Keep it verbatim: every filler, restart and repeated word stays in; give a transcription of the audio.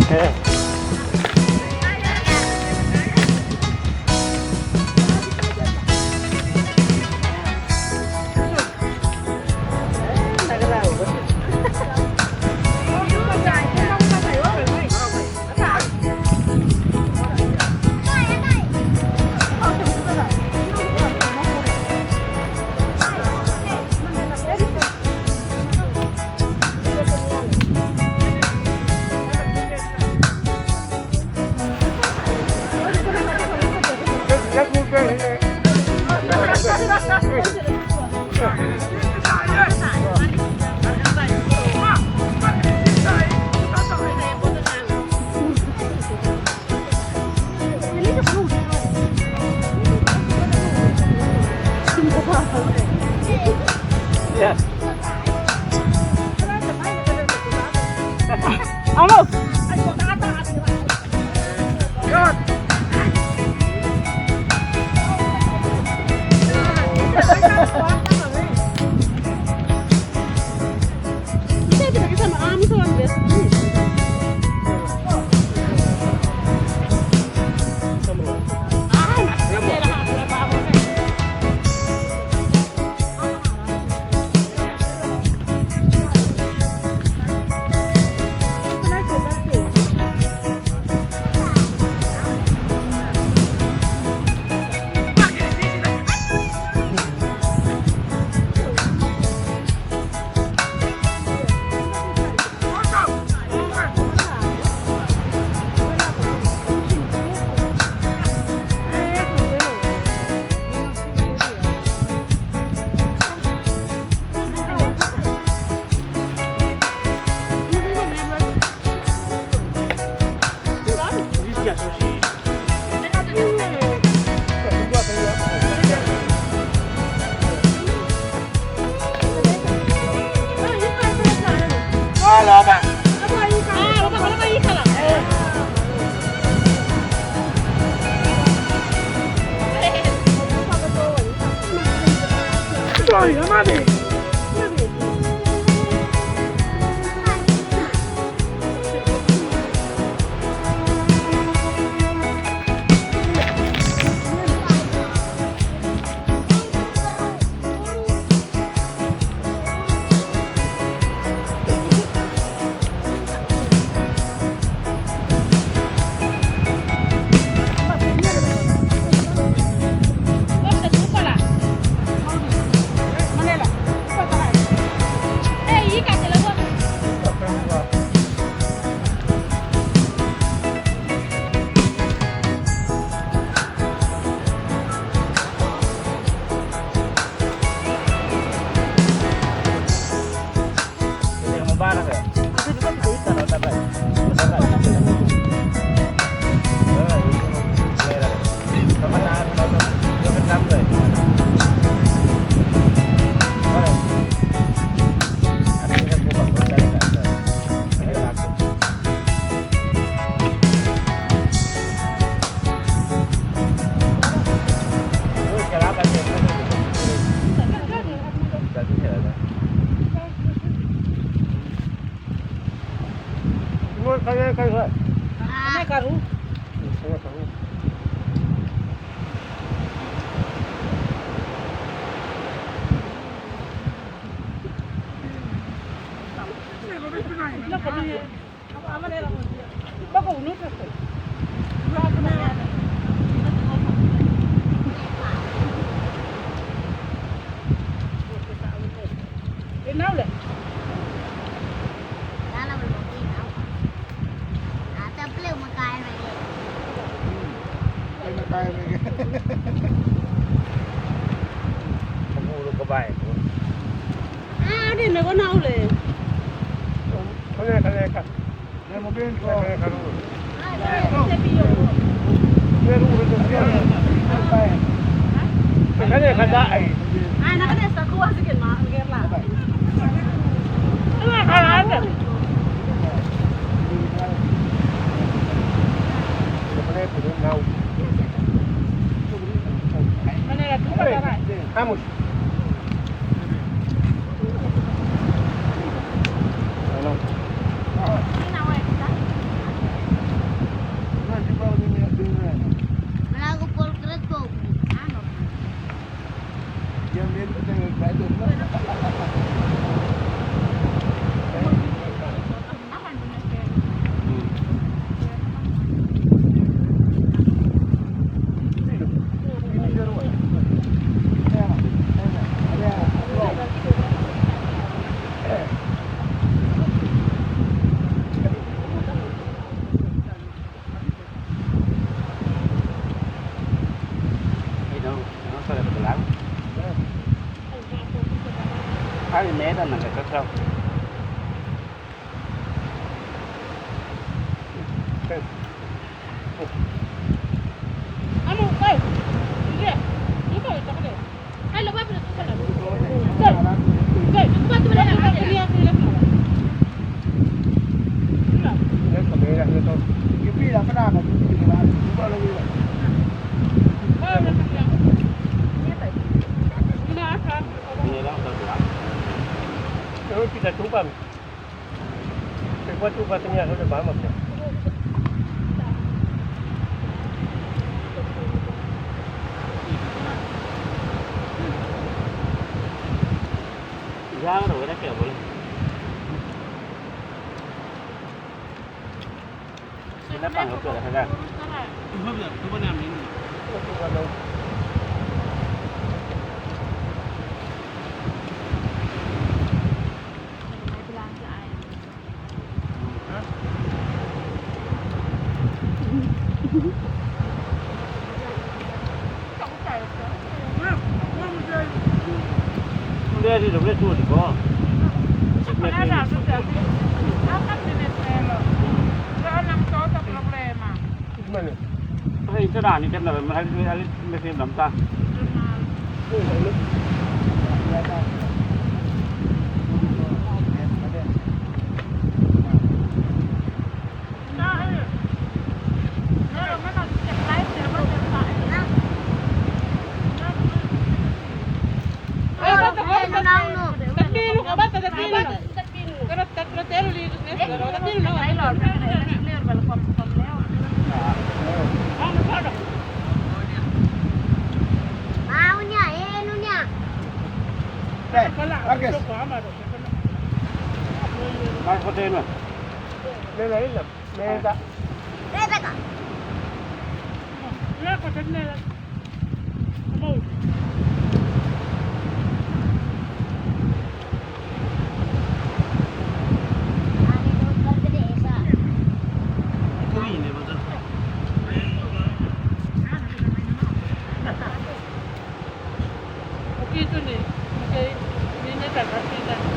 Vamos. Kamu urus ke baik. Ah, ada yang nego nau le. Kale, kale, kale. Vamos. Bueno. Hari medan na kakak. Anu, eh, iya, itu itu deh. Hai, lo bapak itu kan. Deh, deh, itu kan tuh, deh, deh, deh, deh. Ini apa? Ini dah, dah, dah. Kalau kita coba, coba, coba tanya, sudah paham apa? Jangan, udah kayak boleh. Sila pang, oke lah, kan? Dia di doble tu di ko. Sebenarnya sudah. Akan di Neselo. Dia enam kota problema. Mana? Hai, itu dah, ini kan dalam hal ini, hal ini masih dalam tah. Maunya, eh, nunya. Eh, Marques. Marcos Teno. Nena ila, nena. Nena ka. Nena ko tene. Mau. Oke, itu nih. Oke, ini nih, tak kasih dah.